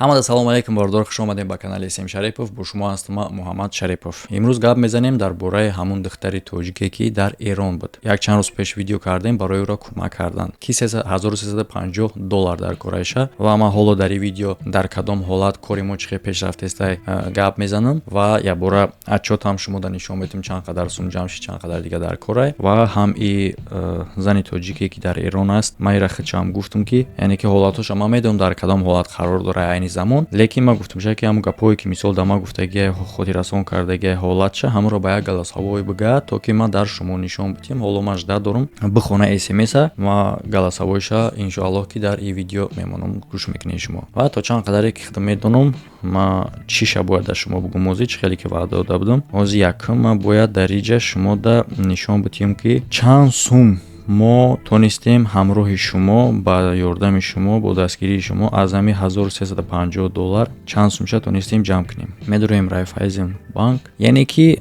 Ҳамада салому алайкум, бародар, хуш омадем ба канали Сем Шарипов. Бо шумо ҳастам ман, Муҳаммад Шарипов. Имрӯз гап мезанем дар бораи ҳамун духтари тоҷике, ки дар Эрон буд. Як чанд рӯз пеш видео кардем барои ӯро кӯмак кардан, ки 1350 доллар дар кораиша. Ва ман ҳоло дар ин видео дар кадом ҳолат кори мо чӣ хел пеш рафтестай гап мезанам ва якбора отчёт ҳам шумо да нишон медиҳем, чанд қадар сум ҷамъ шид, чанд қадар дига дар корай. Ва ҳам и зани тоҷике, ки дар Эрон аст, ман ира хичам гуфтам, ки яъне ки ҳолатҳоша ман медонам, дар кадом ҳолат қарор дорад айни замон, лекин ман гуфтам, ки ҳамун гапҳое, ки мисол да ман гуфтагия, хотиррасон кардагия ҳолатша, ҳамонро ба як голосовой бига, то ки ман дар шумо нишон бидиҳам. Ҳоло ман жда дорам бихона смса, ма голосовойша иншоаллоҳ, ки дар ин видео мемонам, гӯш мекунед шумо. Ва то чанд қадаре ки худам медонам, ма чиша бояд дар шумо бугум. Ҳозир чӣ хеле ки ваъда дода будам, ҳозир якум ман бояд дар иҷа шумо да нишон бидиҳем, ки чанд сум мо тонистем ҳамроҳи шумо, ба ёрдами шумо, бо дастгирии шумо аз ҳамин 1350 доллар чанд сумча тонистем ҷамъ кунем. Медороем Райфайзен банк, яъне ки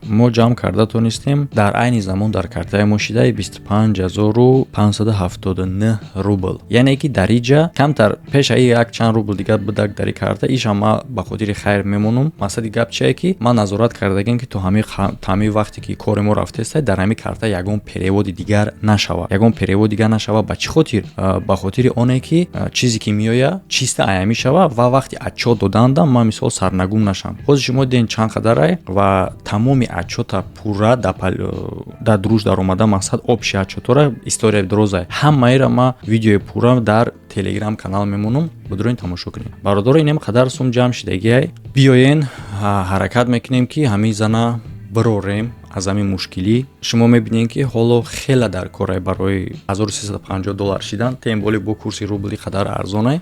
мо ҷамъ карда тонистем, дар айни замон дар картаи мо шидаи 25 579 рубл. Яъне ки дар иҷа камтар пешаи як чанд рубл дигар будак дар и карта. Ишам ма ба хотири хайр мемонам. Мақсади гап чие, ки ман назорат кардагем, ки то ҳамин вақте ки кори мо рафтеста, дар ҳамин карта ягон переводи дигар нашавад, ягон перевод дигар нашавад. Ба чӣ хотир? Ба хотири оне ки чизе ки меояд, чиста аями шава ва вақти отчёт додандам ман мисол сарнагум нашам. Ҳозир шумо дидем, чанд қадарай ва тамоми отчёта пурра дар дуруш даромада. Мақсад, общий отчётора, история дорозай, ҳамаира ма видеои пурра дар Телеграм канал мемонам, будурен тамошо кунед. Бародаро, инем қадар сум ҷамъ шидагиай. Биёен, ҳаракат мекунем, ки ҳамин зана бирорем аз ҳамин мушкилӣ. Шумо мебинед, ки ҳоло хеле дар корай барои 1350 доллар шидан, тем более бо курси рубли қадар арзонай.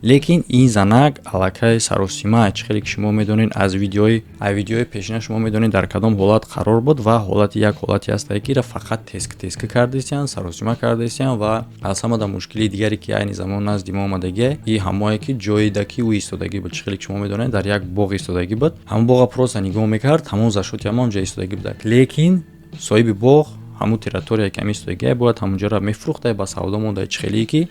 Лекин ин занак аллакай саросима, чӣ хеле ки шумо медонед аз видеои пешина, шумо медонед, дар кадом ҳолат қарор буд. Ва ҳолати як ҳолате ҳастае, ки ира фақат теск теска кардаистиянд, саросима кардаистиянд. Ва аз ҳамада мушкилии дигаре, ки айни замон назди мо омадагия, и ҳамое ки ҷоида ки ӯ истодагӣ буд. Чӣ хеле ки шумо медонед, дар як боғ истодагӣ буд, ҳамон боға просто нигоҳ мекард, ҳамон за счёти ҳамон ҷо истодагӣ будак. Лекин соҳиби боғ ҳамун территория, ки ҳам истодагия, бояд ҳамонҷоро мефурӯхта, ба савдо монда. Чӣ хелие ки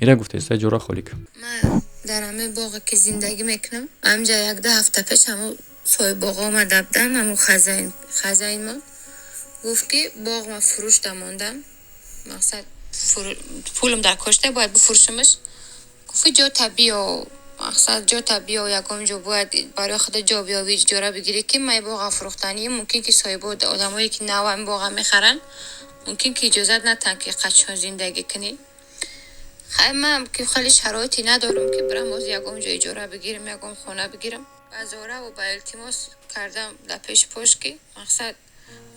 ира гуфтаиста, ҷора холӣ кун. Ман дар ҳамин боғе, ки зиндагӣ мекунам, ҳамҷа як-ду ҳафта пеш ҳамун соҳиббоғ омада будам. Ҳамун хазайн мо гуфт, ки боғ ма фурӯшда мондам, мақсад, пулам дар кошта, бояд бифурӯшамаш. Гуфт, ҷота биё, мақсад, ҷота биё, ягон ҷо бояд барои худа ҷо биёвӣ, иҷора бигирӣ, ки ман боға фурӯхтанӣ, мумкин ки соҳибо, одамое, ки нав ҳамин боға мехаранд, мумкин ки иҷозат натиҳанд, ки қачон зиндагӣ кунӣ. Хай, ман ки хеле шароите надорам, ки бирам боз ягон ҷо иҷора бигирам, ягон хона бигирам. Ба зораву ба илтимос кардам дар пеши пош, ки мақсад,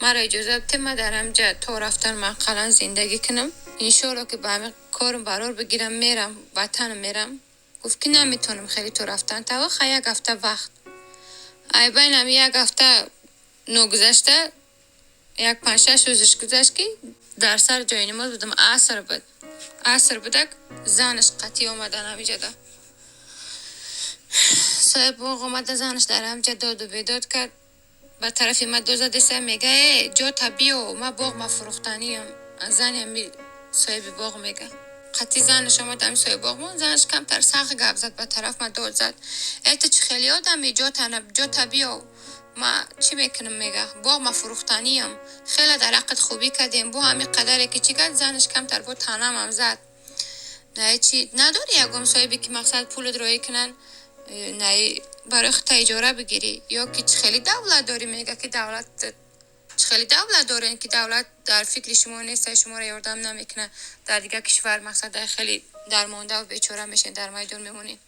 маро иҷозат бите, ман дар ҳамҷа то рафтан ақаллан зиндагӣ кунам. Иншоалло, ки ба ҳамин корм барор бигирам, мерам ватанам, мерам. Гуфт, ки наметавонам хеле то рафтан тава. Хай, як ҳафта вақт. Ай байн ҳами як ҳафта ногузашта, як панҷ-шаш рӯзаш гузашт, ки дар сар ҷои намоз будам, аср буд, аср будак, занаш қатъӣ омадан ҳамиҷода. Соҳиб боғ омада, занаш дар ҳамҷа доду бедод кард, ба тарафи ма дод задеса, мега: «Э, ҷота биё, ма боғ ма фурӯхтаниям». Зани ҳами соҳиби боғ мега. Қатъи занаш омад, ҳами соҳиби боғ мо, занаш камтар сахт гап зад, ба тараф ма дод зад: «Э, ту чӣ хели одами? Ҷота биё, ма чӣ мекунам?» Мега: «Боғ ма фурӯхтаниям, хеле дар ҳаққат хубӣ кардем». Бо ҳамин қадаре ки чӣ кард, занаш камтар бо таънамам зад. На, чӣ надорӣ, ягон соҳибе, ки мақсад, пулат роӣ кунанд, на барои худта иҷора бигирӣ, ё ки чӣ хели давлат дорӣ? Мега, ки давлат чӣ хели давлат дорем, ки давлат дар фикри шумо нест, шуморо ёрдам намекунад. Дар дигар кишвар, мақсад, дар хеле дармондаву бечора мешавед, дар майдон мемонед.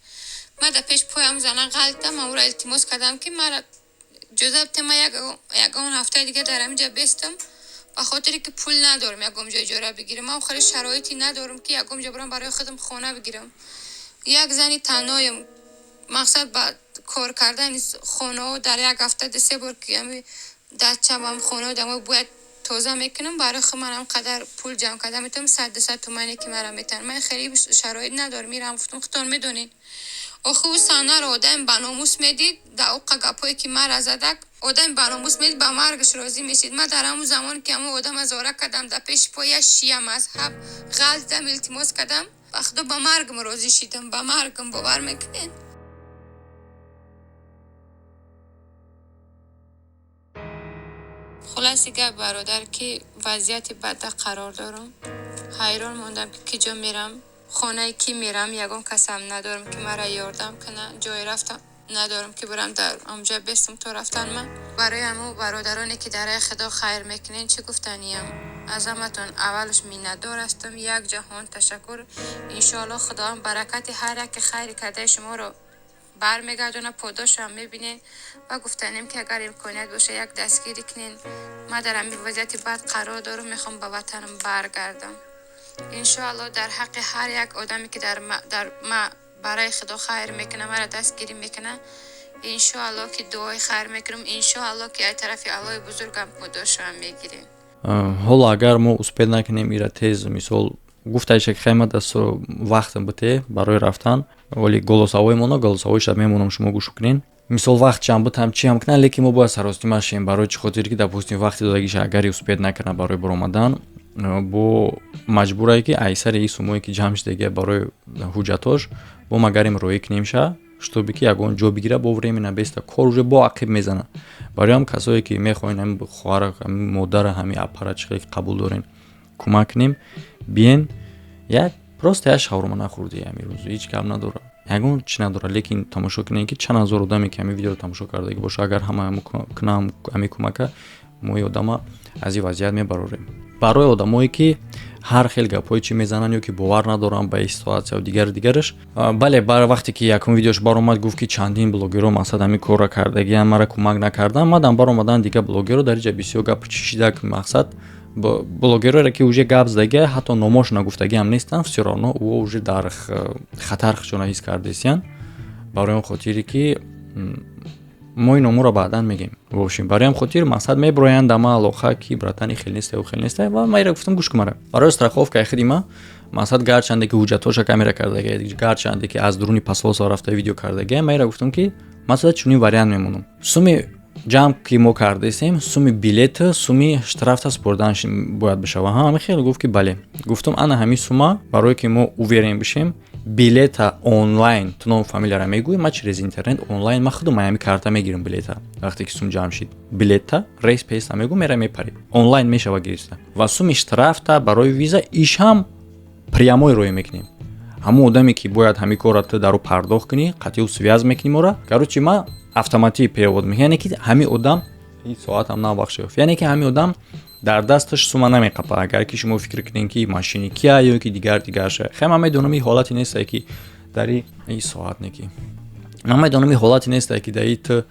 Ман дар пеши поям зана ғалтам, ман ӯро илтимос кардам, ки мара иҷоза бите, ман ягон ҳафтаи дига дар ҳаминҷа бестам, ба хотире ки пул надорам ягон ҷо иҷора бигирам. Ман хеле шароите надорам, ки ягон ҷо барам, барои худам хона бигирам. Як зани танҳоям, мақсад, ба кор кардани хонаҳо дар як ҳафта ду-се бор, ки ами дастчамам хонао дамо бояд тоза мекунам, барои худ манам қадар пул ҷамъ карда метавонам, 100-200 тумане, ки мара метавонам. Ман хеле шароит надорам, мирам гуфтам, худтон медонед. Охи, ӯ саҳнаро одами баномус медид, дар оқа гапҳое, ки мара задак, одами баномус медид, ба маргаш розӣ мешид. Ман дар ҳамун замоне, ки ҳамон одама зора кардам, дар пеши пояш шия мазҳаб ғалтидам, илтимос кардам. Ба худо, ба маргам розӣ шидам, ба маргам, бовар мекунед? Хулоси гап, бародар, ки вазъияти бадда қарор дорам. Ҳайрон мондам, ки киҷо мерам, хонаи кӣ мерам. Ягон касам надорам, ки маро ёрдам кунад. Ҷое рафтам надорам, ки бирам дар онҷа бестам то рафтан. Ман барои ҳамо бародароне, ки дар раи худо хайр мекунед, чӣ гуфтаниям? Аз ҳаматон аввалаш миннатдор ҳастам, як ҷаҳон ташаккур. Иншоалло, Худованд баракати ҳар яке хайри кардаи шуморо бармегардонад, подошам мебинед. Ва гуфтанем, ки агар имконият боша, як дастгирӣ кунед. Ман дар ҳамин вазъияти бад қарор дорам, мехоҳам ба ватанам баргардам. Иншоалло, дар ҳаққи ҳар як одаме, ки дар ма барои худо хайр мекунад, маро дастгирӣ мекунад, иншоалло, ки дуои хайр мекунам. Иншоалло, ки аз тарафи Аллоҳи бузургам подошам мегирем. Ҳоло агар мо успеть накунем ира тез, мисол, гуфтаиша, ки хайма дасту вақтам бите барои рафтан, вале голосовой мона, голосовой ша мемонам, шумо гӯш кунен. Мисол, вақт чанд бутам, чи ҳам кунан, лекин мо бояд саростима шем. Барои чӣ хотир ки, допустим, вақти додагиша агари успеть накунад барои баромадан, бо маҷбурае, ки айсари ин сумое, ки ҷамъ шудагия барои ҳуҷҷатош, бо магарим роӣ кунем ша, чтобы ки ягон ҷо бигира, бо временно беста кор уже бо ақиб мезана. Барои ҳам касое, ки мехоҳен ҳами хоҳара, ҳами модара, ҳами аппарат, чӣ ки қабул дорем, кӯмак кунем, биен. Як просто як шаурма нахӯрди ҳамин рӯз, ҳеҷ гап надора, ягон чӣ надора, лекин тамошо кунем, ки чанд ҳазор одаме, ки ҳамин видеоро тамошо кардагӣ боша, агар ҳама кунам ҳамин кӯмака, мо ин одама аз ин вазъият мебарорем. Барои одамое, ки ҳар хел гапҳое чӣ мезананд ё ки бовар надоранд ба ин ситуация дигару дигараш, бале, бар вақте ки якум видеош баромад, гуфт, ки чандин блогерро мақсад ҳамин корро кардагиам, мара кӯмак накардам. Мадам баромадан дигар блогерро, дар инҷа бисёр гап чишидак. Мақсад, блогерое, ки уже гап задагия, ҳатто номош нагуфтагиам нестанд, всё равно ӯ уже дар хатар худшона ҳис кардесиянд. Барои он хотире, ки мо ин номоро баъдан мегем. Вообщем, барои ҳам хотир, мақсад, меброянд дама алоқа, ки братан, хел нестай, ӯ хел нестай. Ва ма ира гуфтам: гӯш кун, мара барои страховка и худи ма, мақсад, гарчанде ки ҳуҷҷатҳоша камера кардагия, гарчанде ки аз дуруни посольство рафта видео кардагия, ма ира гуфтам, ки масалан, чунин вариант мемонам: суми ҷамъ, ки мо кардесем, суми билет, суми штраф та супордан бояд бишава. Ҳа, хеле гуфт, ки бале. Гуфтам: ана ҳамин сума, барое ки мо уверен бишем, билета онлайн, ту ному фамилияра мегӯӣ, ма через интернет онлайн, ма худум ҳами карта мегирам билета. Вақте ки сум ҷамъ шид, билета рейс песта мегӯ, мера мепарӣ, онлайн мешава гирифта. Ва суми штраф та барои виза ишам прямой роӣ мекунем. Ҳамон одаме, ки бояд ҳамин корро ту дару пардохт кунӣ, қатъи связь мекунӣ мора. Короче, ма автоматӣ перевод мекунам, яъне ки ҳамин одам соатам набахшиёфт, яъне ки ҳамин одам дар дасташ сума намеқапа. Агар ки шумо фикр кунед, ки машини кия ё ки дигар дигарша, хе, ман медонам, ин ҳолате нестае, ки дари ин соат неки, ман медонам, ин ҳолате нестае, ки дари ту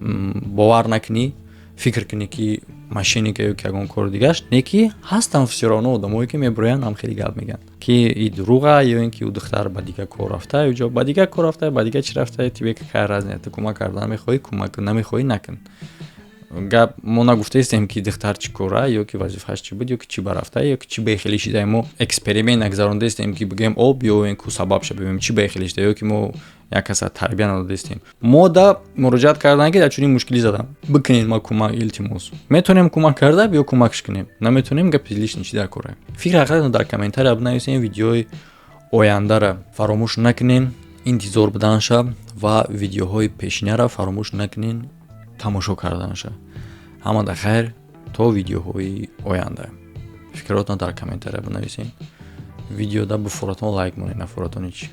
бовар накунӣ, фикр кунӣ, ки мошенника ё ки ягон кори дигараш не, ки ҳастанд всё равно одамое, ки меброянд, ҳам хеле гап мегӯянд, ки и дурӯға ё ин ки ӯ духтар ба дигар кор рафта, ё ҷо ба дигар кор рафта, ба дигар чӣ рафта. Тебе какая разница? Ту кӯмак кардан мехоҳӣ, кӯмак, намехоҳӣ, накун. Гап мо нагуфтаистем, ки духтар чӣ кора ё ки вазифааш чӣ буд, ё ки чӣ барафта, ё ки чӣ бехелӣ шида. Мо эксперимент нагзарондаистем, ки бигӯем: о, биёем ку, сабабша бибинем, чӣ бехелӣ шида, ё ки мо як каса тарбия надодаистем. Мо да муроҷиат кардан, ки дар чунин мушкилӣ задам, бикунед ма кӯмак, илтимос. Метавонем кӯмак карда, биё кӯмакш кунем, наметавонем, гапи лишний чӣ дар кора. Фикр ҳақиқатон дар комментария бинависем. Видеои ояндара фаромӯш накунен, интизор буданша, ва видеоҳои пешинаро фаромӯш накунен тамошо карданша. Ҳамада хайр, то видеоҳои оянда. Фикротон дар комментария бинависен. Видеода буфуратон лайк монед, нафуратони чӣ.